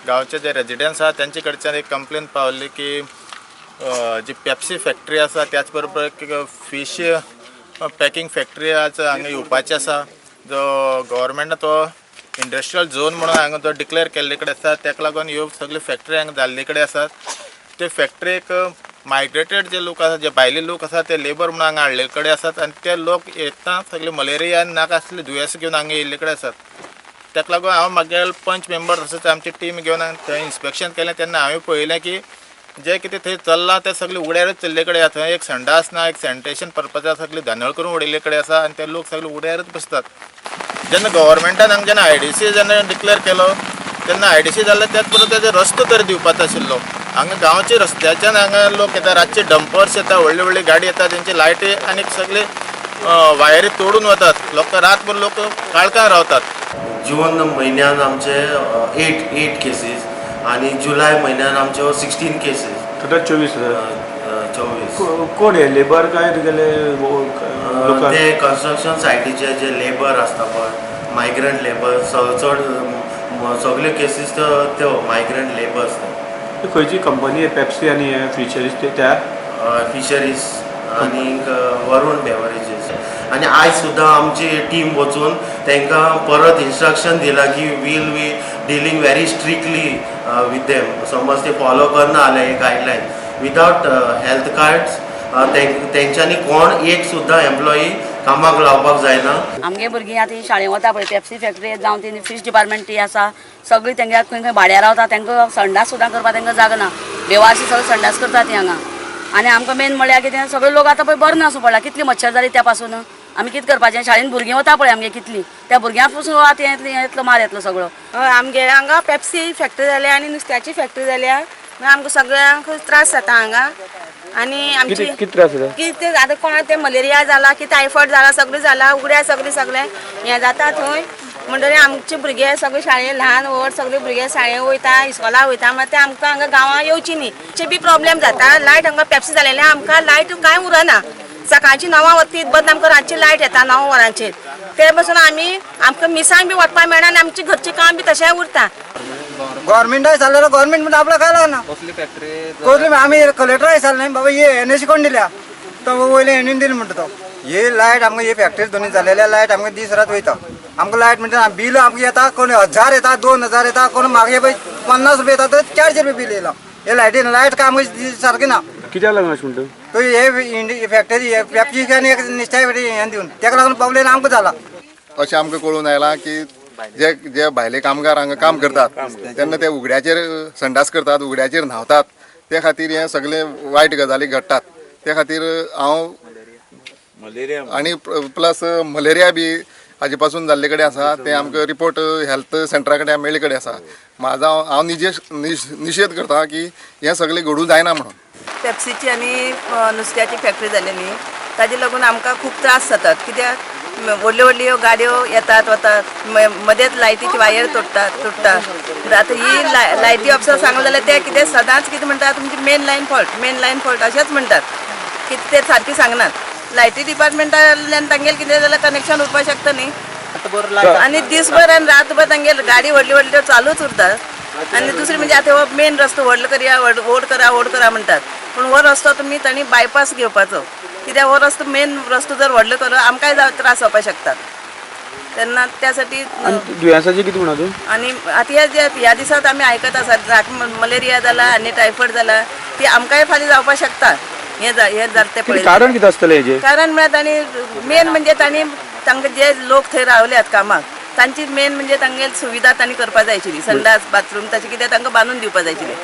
गांवचे जे रेजिडंट्स आहा तेंचे कडच्यान एक कंप्लेन पावली की जी पेप्सी फॅक्टरी आसा त्याच बरोबर फीश पॅकिंग फॅक्टरी आज हांगा येवपाची आसा. जो गव्हर्मेंटान तो इंडस्ट्रियल झोन म्हणून हांगा जो डिक्लेअर केल्ले कडेन आसा ताका लागून ह्यो सगळ्यो फॅक्टरी हांगा जाल्ले कडेन आसात. ते फॅक्टरीक मायग्रेटेड जे लोक आसा, जे भायले लोक आसा ते लेबर म्हणून हांगा हाडले कडेन आसात आनी ते लोक येतना सगळे मलेरिया आनी नाका आसले दुयेंस घेवन हांगा येयल्ले कडेन आसात. ताका लागून हांव म्हागेले पंच मेंबर तसोच आमची टीम घेवन थंय इन्स्पेक्शन केलें तेन्ना हांवें पळयलें की जे कितें थंय चल्लां तें सगळें उगड्यारच चल्ले कडेन आसा. थंय एक संडास ना, एक सॅनिटेशन पर्पजा सगळें धांदळ करून उडयल्ले कडेन आसा आनी ते लोक सगळे उगड्यारच बसतात. जेन्ना गव्हर्मेंटान हांगा जेन्ना IDC जेन्ना डिक्लेअर केलो तेन्ना IDC जाल्यार त्याच बरोबर तेजो रस्तो तरी दिवपाचो आशिल्लो. हांगा गांवचे रस्त्याच्यान हांगा लोक येता, रातचे डंपर्स येता, व्हडली व्हडली गाडी येता, तेंची लायटी आनी सगळे वायरी तोडून वतात. लोक रातभर लोक काळखान रावतात. जून म्हयन्यान आमचे 8 केसीस आनी जुलय म्हयन्यान आमच्यो 16 केसीस, टोटल 24. 24. कोण हे लेबर काय तुगेले ते कन्स्ट्रक्शन सायटीचे जे लेबर आसता पळय, मायग्रंट लेबर, चड सगळे केसीस त्यो मायग्रंट लेबर आसता. खंयची कंपनी पेप्सी आनी फिशरीज त्या फिशरीज आनी वरुण बेवरेजीस. आनी आयज सुद्दां आमची टीम वचून तांकां परत इन्स्ट्रक्शन दिलां की we'll be dealing very strictly with them. समज ते फॉलो करना जाल्यार हे गायडलायन विदावट हेल्थ कार्ड्स तेंच्यांनी कोण एक सुद्दां एम्प्लॉई कामाक लावपाक जायना. आमगे भुरगीं आतां शाळेंत वता पळय, पेप्सी फॅक्टरी जावं ती फीश डिपार्टमेंट ती आसा, सगळीं तेंगे खंय खंय भाड्यार रावता, तांकां संडास सुद्दां करपाक तांकां जागो ना. बेवारशी सगळें संडास करता ती हांगा. आनी आमकां मेन म्हणल्यार कितें, सगळे लोक आतां पळय बरो ना असो पडला, कितली मच्छर जाली त्या पासून आमी कितें करपाचें. शाळेन भुरगीं वता पळय आमगे कितली, त्या भुरग्यां पासून आतां येतलो मार येतलो सगळो. आमगे हांगा पेप्सी फॅक्टरी जाल्या आनी नुस्त्याची फॅक्टरी जाल्या, आमकां सगळ्यांक त्रास जाता हांगा. आनी आमची कितें आतां कोणाक ते मलेरिया जाला की टायफॉयड जाला, सगळें जाला, उगड्या सगळें सगळें हें जाता थंय. म्हणटगीर आमचे भुरगे सगळे शाळेन ल्हान व्हड सगळे भुरगे शाळेन वयता, इस्कॉला वयता, मागीर ते आमकां हांगा गांवां येवची न्ही. बी प्रॉब्लेम जाता. लायट हांगा पेप्सी जालेले आमकां लायट कांय उरना. सकाळची 9 वचीत बंद आमकां रातची लायट येता 9 वरांचेर. ते पासून आमी आमकां मिसांक बी वचपाक मेळना आनी आमचें घरचें काम बी तशें उरता. गव्हर्मेंटाय जाल्यार गव्हर्मेंट म्हणटा आपल्याक काय लागना. कसली आमी कलेक्टराय सांगलें बाबा हे एनएसी कोण दिल्या, तो वयले एनएन दिली म्हणटा तो. हे लायट आमकां हे फॅक्टरी दोनी जालेल्या लायट आमकां दीस रात वयता. आमकां लायट म्हणटा बील आमकां येता, कोण 1000 येता, 2000 येता, कोण मागीर पळय 50 रुपया येता तर 400 रुपया बील येयला. हे लायटीन लायट काय आमकां सारकी ना. कित्याक लागून अशें म्हणटा तो हे फॅक्टरी पेप्सी आनी एक निश्ठाय हें दिवन ताका लागून प्रॉब्लेम आमकां जाला. अशें आमकां कळून आयलां की जे जे भायले कामगार हांगा काम करतात तेन्ना ते उगड्याचेर संडास करतात, उगड्याचेर न्हांवतात, ते खातीर हे सगळे वायट गजाली घडटात. ते खातीर हांव आनी प्लस मलेरिया बी हाजे पासून जाल्ले कडेन आसा, ते आमकां रिपोर्ट हेल्थ सेंटरा कडेन मेळ्ळे कडेन आसा. म्हाजो हांव निशेध करता की हें सगळें घडूं जायना म्हणून. पेप्सीची आनी नुस्त्याची फॅक्टरी जाली न्ही, ताजे लागून आमकां खूब त्रास जातात. कित्याक व्हडल्यो व्हडल्यो गाडयो येतात वतात, मदेंच लायटीची वायर तुटता. आतां ही लायटी ऑफिसर सांगलें जाल्यार ते कितें सदांच कितें म्हणटा, तुमची main line fault, main line fault अशेंच म्हणटात, कितें ते सारकें सांगनात. लायटी डिपार्टमेंटांतल्यान तांगेलें कितें जाल्यार कनेक्शन उरपाक शकता न्ही. आनी दीसभर आनी रातभर तांगेले गाडी व्हडली व्हडल्यो चालूच उरतात. आनी दुसरें म्हणजे आतां हो मेन रस्तो व्हडलो करया, व्हड करा, व्हड करा म्हणटात, पूण हो रस्तो तुमी तांणी बायपास घेवपाचो. कित्याक हो रस्तो मेन रस्तो जर व्हडलो करो आमकांय त्रास जावपाक शकतात. तेन्ना त्या साठी दुयेंसाचें कितें म्हणा तूं. आनी आतां ह्या ह्या दिसांत आमी आयकत आसात मलेरिया जाला आनी टायफॉयड जाला, ती आमकांय फाल्यां जावपाक शकता. हें जाता तें पळयलें. कारण कितें आसतलें हेजें? कारण म्हळ्यार तांणी मेन म्हणजे तांणी तांकां जे लोक थंय रावल्यात कामाक तांची मेन म्हणजे तांगेली सुविधा तांणी करपाक जाय आशिल्ली, संडास बाथरूम तशें कितें तांकां बांदून दिवपाक जाय आशिल्लें.